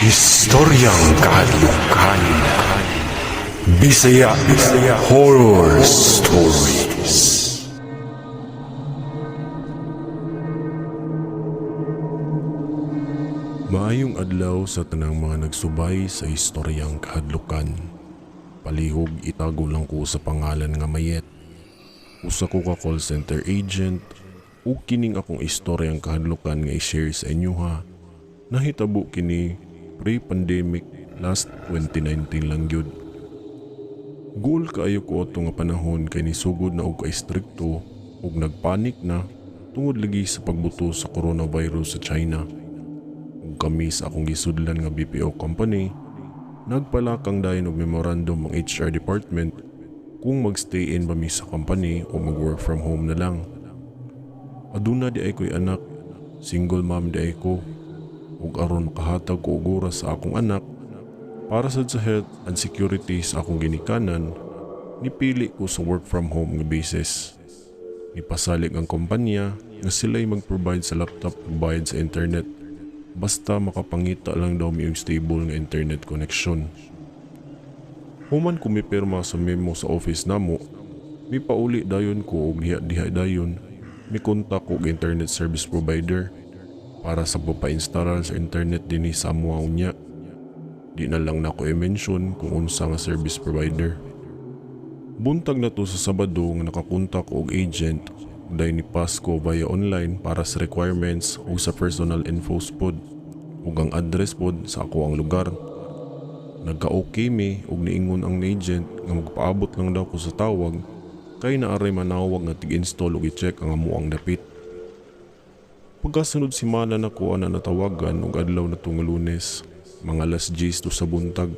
Historyang Kahadlukan. Bisaya Horror Stories. Maayong adlaw sa tanang mga nagsubay sa istoryang kahadlukan. Palihog itago lang ko sa pangalan nga Mayet. Usa ko ka call center agent ug kining akong istoryang kahadlukan nga i-share sa inyo ha. Nahitabo kini pre-pandemic last 2019 lang gyud. Goal kaayo ko ato nga panahon kay nisugod na og ka-istrikto ug nagpanik na tungod lagi sa pagbuto sa coronavirus sa China. Ug kami sa akong gisudlan nga BPO company, nagpalakang dayon og memorandum ang HR department kung magstay in ba mi sa company o mag-work from home na lang. Aduna di ay ko'y anak, single mom di ay ko, ug aron makahatag ko og oras sa akong anak, para sad sa health and security sa akong ginikanan, nipili ko sa work from home nga basis. Nipasalig ang kumpanya nga sila'y mag-provide sa laptop ug bayad sa internet. Basta makapangita lang daw mi og stable nga internet connection. Human ko mipirma sa memo sa office namo, mipauli dayon ko og diha-diha dayon, mikontak og internet service provider para sa pagpa-install sa internet dinhi sa amoa unya. Di na lang nako i-mention kung unsa nga service provider. Buntag na to sa Sabado nga nakakontak og agent ug dayon ni pass ko via online para sa requirements ug sa personal infos pod ug ang address pod sa ako ang lugar. Nagka-okay mi ug niingon ang agent nga magpaabot lang daw ko sa tawag kay naaray manawag nga tig-install ug i-check ang amoang dapit. Pagkasunod semana nako ana natawagan ug adlaw na to nga Lunes, mga alas 10 to sa buntag.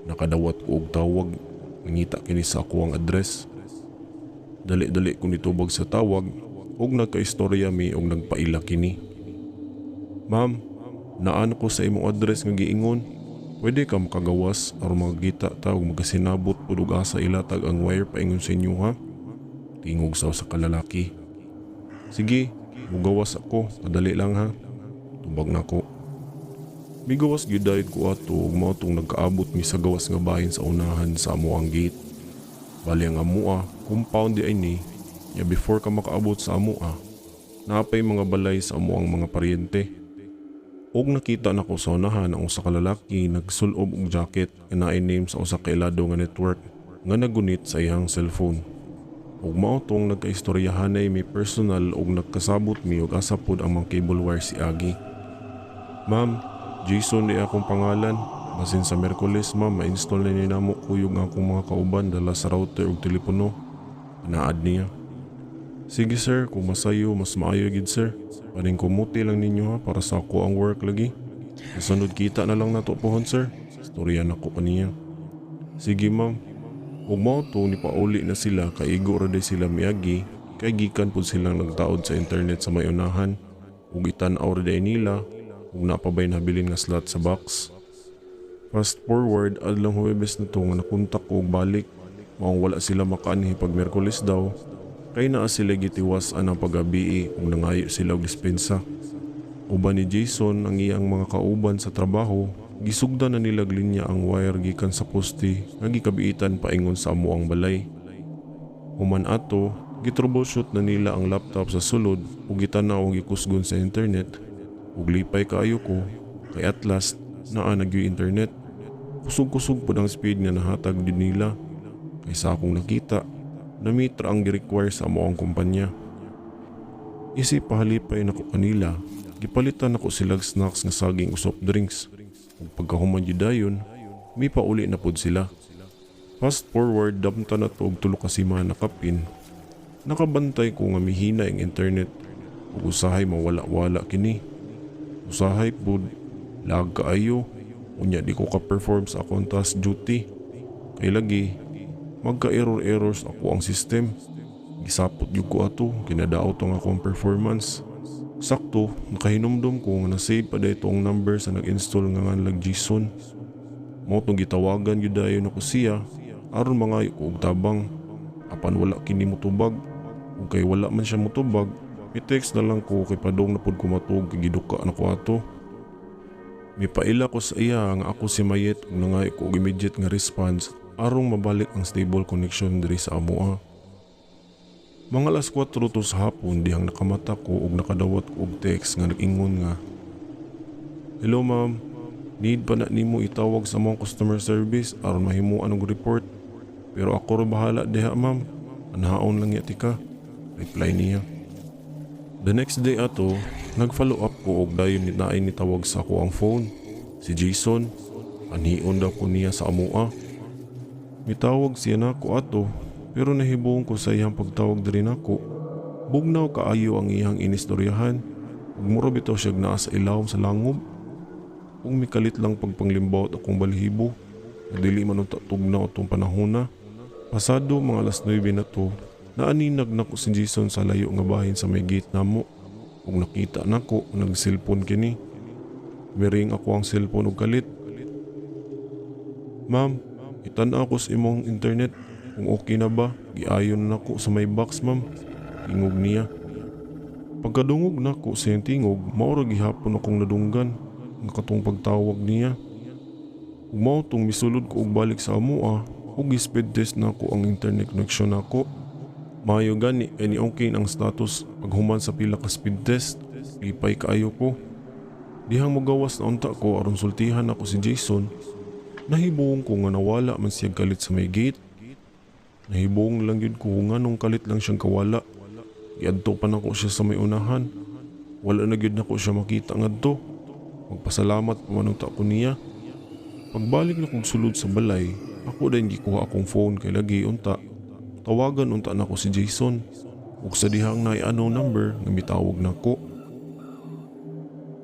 Nakadawat ko og tawag, nangita kini sa ako ang address. Dali-dali ko nitubag sa tawag ug nagkaistorya mi ug nagpaila kini. Ma'am, naan ko sa imong address nga giingon. Pwede ka makagawas aron makakita ta ug magkasinabot pud og asa ilatag ang wire paingon sa inyo ha. Tingog sa usa ka lalaki. Sige, mugawas ako, kadali lang ha. Tubag nako. Migawas gyud dayon ko ato ug mao tong nagkaabot mi sa gawas nga bahin sa unahan sa amoang gate. Bali ang amoa, compound di ay ni, nya before ka makaabot sa amoa, naapay mga balay sa amoang mga paryente. Og nakita nako sa unahan ang usa ka lalaki nagsulob og jacket nga naay name sa usa ka ilado nga network nga nagunit sa iyang cellphone. Ug mao tong nagkaistoryahanay mi personal ug nagkasabot mi og asa pod ang mga cable wire si agi. Ma'am, Jason di akong pangalan. Basin sa Miyerkules ma'am, ma-install na ni namo kuyog ang akong mga kauban dala sa router ug telepono. Panaad niya. Sige sir, kung masayo, mas maayo gid sir. Paning kumuti lang ninyo ha para sa ako ang work lagi. Sa sunod kita na lang nato pohon sir. Storya nako kaniya. Sige ma'am. Ug mao to ni pauli na sila kay igo ra day sila miagi kay gikan pud silang nagtaod sa internet sa may unahan ug itan-aw ra day nila ug napabay nabilin nga slot sa box. Fast forward, adlong Huwebes na to nga nakontak ko og balik. Maong wala sila makaanhi pag Miyerkules daw. Kay naa sila gitiwas anang pagabii ug nangayo sila og dispensa. Uban ni Jason ang iyang mga kauban sa trabaho, gisugdan na nila linya ang wire gikan sa poste nga gikabiitan paingon sa amoang balay. Human ato, gitroubleshoot na nila ang laptop sa sulod ug gitan-aw ang gikusgon sa internet. Ug lipay kaayo ko kay at last naa na gyud internet. Kusog-kusog pod ang speed nga nahatag din nila. Kay sa akong nakita, na-meet ra ang gi-require sa amoang kumpanya. Isip pahalipay nako kanila, gipalitan nako silag snacks nga saging ug soft drinks. Ug pagkahuman gyud dayon, mipauli na pod sila. Fast forward, damta na to og tulo ka semana kapin. Nakabantay ko nga mihina ang internet ug usahay mawala-wala kini. Usahay pod, lag kaayo, unya di ko ka-perform sa akong task duty. Kay lagi, magka-error-errors ako ang system. Gisapot gyud ko ato, kinadaot ang akong performance. Sakto, nakahinumdum ko nga na-save pa dayto ang number sa nag-install nga nganlag Jason. Mao tong gitawagan gyud dayon ako siya aron mangayo ko og tabang. Apan wala kini motubag. Ug kay wala man siya motubag, mi-text na lang ko kay padung na pud ko matuog kay giduka na ko ato. Mipaila ko sa iya nga ako si Mayet ug nangayo ko og immediate nga response arong mabalik ang stable connection diri sa amoa. Mga alas 4 to sa hapon dihang nakamata ko og nakadawat ko og text nga nag-ingon nga, "Hello ma'am, need pa na nimo itawag sa among customer service aron mahimuan og report. Pero ako ra bahala diha, ma'am. Anahaon lang ya tika," reply niya. The next day ato, nag-follow up ko og dayon ni naay nitawag sa ako ang phone. Si Jason, anhion daw ko niya sa amoa. Mitawag siya nako ato, pero nahibong ko sa iyang pagtawag diri nako. Bugnaw kaayo ang iyang inistoryahan. Ug mura bitaw siya naa sa ilawom sa langob. Ug mikalit lang pagpanglimbawot akong balhibo. Nga dili man unta tugnaw atong panahona. Pasado mga alas 9 na to, naaninag nako si Jason sa layo nga bahin sa may gate namo. Ug nakita nako nag-cellphone kini. Miring ako ang cellphone og kalit. "Ma'am, itan-aw ko sa imong internet kung okay na ba. Giayon na nako sa may box, ma'am," tingog niya. Pagkadungog nako sa iyang tingog, mao ra gihapon akong nadunggan nga katong pagtawag niya. Ug mao tong misulod ko og balik sa amoa ug gi-speed test nako ang internet connection nako. Maayo gani kay ni okay ang status paghuman sa pila ka speed test. Lipay kaayo ko. Dihang mogawas na unta ko aron sultihan ako si Jason, nahibong ko nga nawala man siya kalit sa may gate. Nahibong lang gyud ko nga nung kalit lang siyang kawala. Giadto pa nako siya sa may unahan. Wala na gyud nako siya makita ngadto. Magpasalamat pa man unta ko niya. Pagbalik na kog sulod sa balay, ako din gikuha akong phone kay lagi unta. Tawagan unta nako si Jason. Ug sa dihang naay unknown number nga mitawag nako.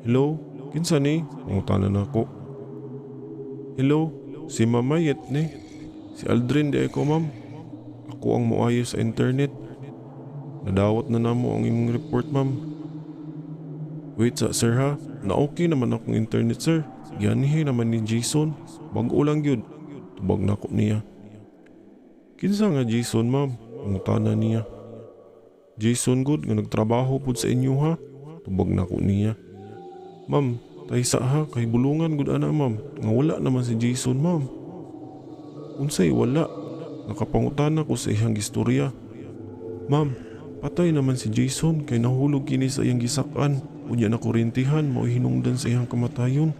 "Hello, kinsa ni?" pangutana nako. "Hello, si Mamayet ni. Si Aldrin diay ko, ma'am. Ako ang moayo sa internet. Nadawat na namo ang imong report, ma'am." "Wait sa sir ha, na okay naman akong internet, sir. Gianhi naman ni Jason. Bag-o lang gyud," tubag nako niya. "Kinsa nga Jason, ma'am?" pangutana niya. "Jason gud nga nagtrabaho pud sa inyo ha," tubag nako niya. "Ma'am, taysa ha, kay bulungan gud ana, ma'am, nga wala naman si Jason, ma'am." "Unsay wala?" Nakapangutana ko sa iyang istorya. "Ma'am, patay naman si Jason kay nahulog kini sa iyang gisak-an. Unya na kurintihan, mao hinungdan sa iyang kamatayon."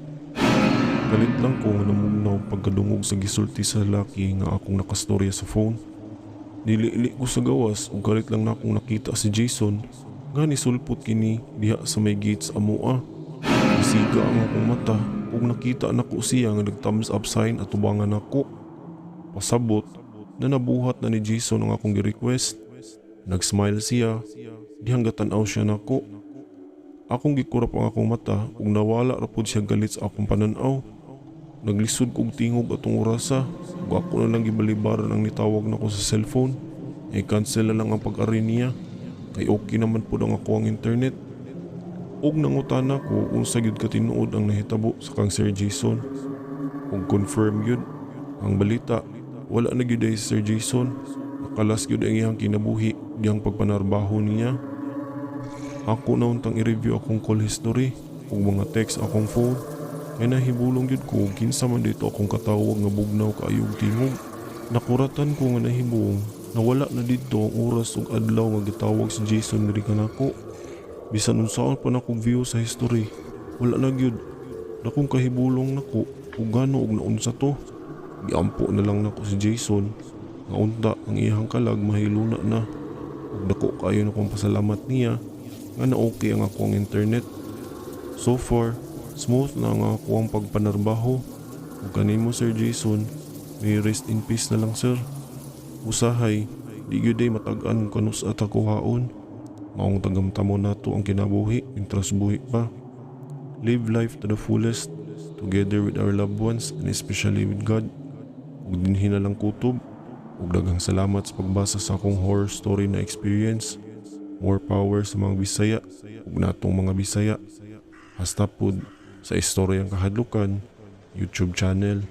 Galit lang ko nga namugnaw pagkadungog sa gisulti sa lalaki nga akong nakastorya sa phone. Nilili ko sa gawas ug galit lang na akong nakita si Jason nga nisulpot kini diha sa may gate sa amoa. Isiga ang akong mata ug nakita nako siya nga nag thumbs up sign at tubangan nako. Pasabot na nabuhat na ni Jason ang akong gi-request. Nag-smile siya, dihang gatan-aw siya nako. Akong gikurap ang akong mata ug nawala ra pud siya galit sa akong pananaw. Naglisod kog tingog atong orasa ug ako na lang gibalibaran ang nitawag nako sa cellphone. I-cancel na lang ang pag-ari niya kay okay naman pud ang ako ang internet. Ug nangutana ko unsa gyud katinuod ang nahitabo sa kang Sir Jason. Ug confirm gyud ang balita, wala na gyud ay si Sir Jason. Nakalas gyud ang iyang kinabuhi diyang pagpanarbaho niya. Ako na untang i-review akong call history ug mga text akong phone. Kay nahibulong gyud ko kinsa man dito akong katawag nga bugnaw kaayo og tingog. Nakuratan ko nga nahibong nawala na didto ang oras ug adlaw nga gitawag si Jason diri kanako. Bisan unsaon pa nako view sa history, wala na gyud. Dakong kahibulong nako ug gano og naunsa to. Giampo na lang nako si Jason nga unta ang iyang kalag mahiluna na. Ug dako kaayo na kong pasalamat niya nga na okay ang akong internet. So far, smooth na ang ako ang pagpanarbaho. Ug kanimo, Sir Jason, may rest in peace na lang, sir. Usahay, di gyud ay matag-an kanus at kuhaon. Maong tagamtamo nato ang kinabuhi mintras buhi pa. Live life to the fullest together with our loved ones and especially with God. Ug dinhi na lang kutob. Ug daghang salamat sa pagbasa sa akong horror story na experience. More power sa mga Bisaya ug natong mga Bisaya. Hasta pod sa Istoryang Kahadlukan YouTube channel.